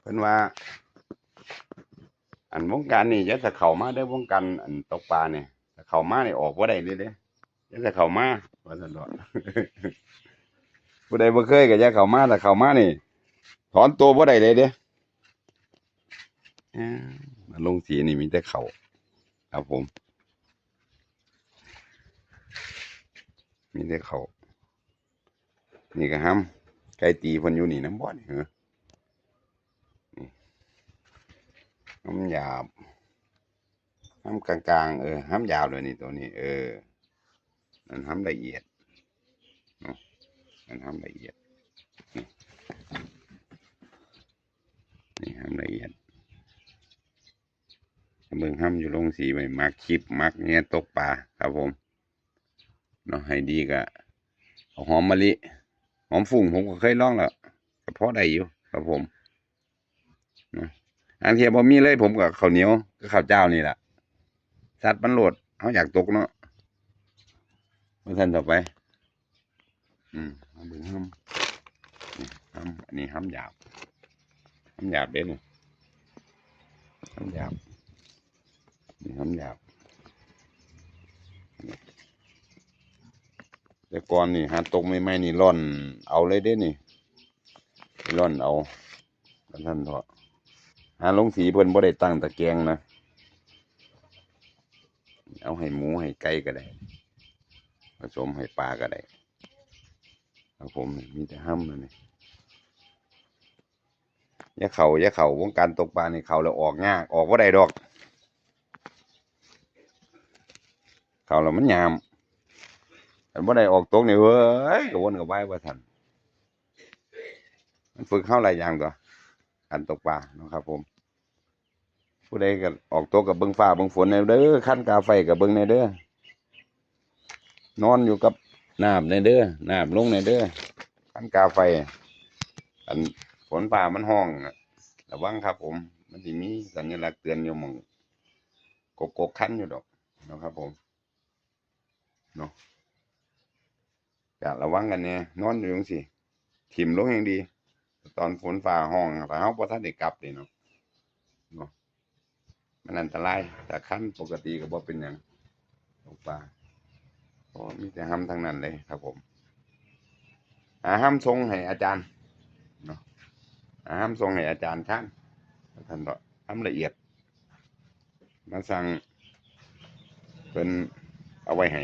ເພິ່ນວ່າ ອັນວົງການນີ້ຢ່າຈະເຂົ້າມາເດີ້ ວົງການອັນຕົກປານີ້ ຖ້າເຂົ້າມານີ້ອອກບໍ່ໄດ້ເລີຍເດ້ ຢ່າຈະເຂົ້າມາ ວ່າຊັ້ນເນາະ. ຜູ້ໃດບໍ່ເຄີຍກໍຢ່າເຂົ້າມາ ຖ້າເຂົ້າມານີ້ຖອນໂຕບໍ່ໄດ້ເລີຍເດ້. ເອີ ມາລົງສີນີ້ມີແຕ່ເຂົ້າຄັບຜົມ ມີແຕ່ເຂົ້າ. ນີ້ກໍຫຳ ໄກ່ຕີເພິ່ນຢູ່ນີ້ນຳບໍ່ນີ້ ຫື ນີ້ ຫຳຫຍາບ ຫຳກາງໆ ເອີ ຫຳຫຍາບເລີຍນີ້ ໂຕນີ້ ເອີ ນັ້ນຫຳລະອຽດເນາະ ນັ້ນຫຳລະອຽດ ນີ້ ນີ້ຫຳລະອຽດ. ເບິ່ງຫຳຢູ່ໂລງສີໄວ້ ໝາກຄີບ ໝາກແຫຕົກປາຄັບຜົມເນາະ. ໃຫ້ດີກະເອົາຫອມມະລິ ຫອມຟຸ້ງ ຜົມກໍເຄີຍລອງແລ້ວ ກໍພໍໄດ້ຢູ່ຄັບຜົມເນາະ. ລາງເທື່ອບໍ່ມີເລີຍ ຜົມກໍເຂົ້າໜຽວກັບເຂົ້າຈ້າວນີ້ລະ ຊັດມັນໂລດ ເຮົາຢາກຕົກເນາະ ວ່າຊັ້ນຕໍ່ໄປ. ອືມ ມາເບິ່ງຫຳ ນີ້ຫຳ ອັນນີ້ຫຳຫຍາບ ຫຳຫຍາບເດ້ນີ້ ຫຳຫຍາບ ນີ້ຫຳຫຍາບ. ແຕ່ກ່ອນນີ້ຫາຕົກໃໝ່ໆນີ້ລ່ອນເອົາເລີຍເດ້ນີ້ ລ່ອນເອົາ ວ່າຊັ້ນເຖາະ. ຫາລົງສີເພິ່ນບໍ່ໄດ້ຕັ້ງຕະແກງນະ ເອົາໃຫ້ໝູໃຫ້ໄກ່ກໍໄດ້ ປະສົມໃຫ້ປາກໍໄດ້ຄັບຜົມ. ມີແຕ່ຫຳອັນນີ້ ຢ່າເຂົ້າ ຢ່າເຂົ້າ ວົງການຕົກປານີ້ເຂົ້າແລ້ວອອກຍາກ ອອກບໍ່ໄດ້ດອກ ເຂົ້າແລ້ວມັນຍາມ ຄັນບໍ່ໄດ້ອອກຕົກນີ້ ເວີຍ ກະວົນກະວາຍວ່າຊັ້ນ. ມັນຝຶກເຮົາຫຼາຍຢ່າງຕົວະ ການຕົກປາເນາະຄັບຜົມ. ຜູ້ໃດກໍອອກຕົກກໍເບິ່ງຟ້າເບິ່ງຝົນແດ່ເດີ້ ຄັນກາໄຟກໍເບິ່ງແດ່ເດີ້ ນອນຢູ່ກັບນາບແດ່ເດີ້ ນາບລົງແດ່ເດີ້ ຄັນກາໄຟ. ອັນຝົນຟ້າມັນຮ້ອງ ລະວັງຄັບຜົມ ມັນຊິມີສັນຍະລັກເຕືອນຢູ່ໝ່ອງກົກໆຄັນຢູ່ດອກເນາະຄັບຜົມ ເນາະ ກະລະວັງກັນແດ່ ນອນຢູ່ຈັ່ງຊີ້ ຖິ້ມລົງແຮ່ງດີ ຕອນຝົນຟ້າຮ້ອງ ຖ້າເຮົາບໍ່ທັນໄດ້ກັບເດ້ເນາະ ເນາະ ມັນອັນຕະລາຍ. ຖ້າຄັນປົກກະຕິກໍບໍ່ເປັນຫຍັງ ຕົກປາ ເພາະມີແຕ່ຫຳທັງນັ້ນເລີຍຄັບຜົມເນາະ. ຫາຫຳສົ່ງໃຫ້ອາຈານເນາະ ຫາຫຳສົ່ງໃຫ້ອາຈານຊານ ທ່ານເນາະ ຫຳລະອຽດ ມາສັ່ງເພິ່ນເອົາໄວ້ໃຫ້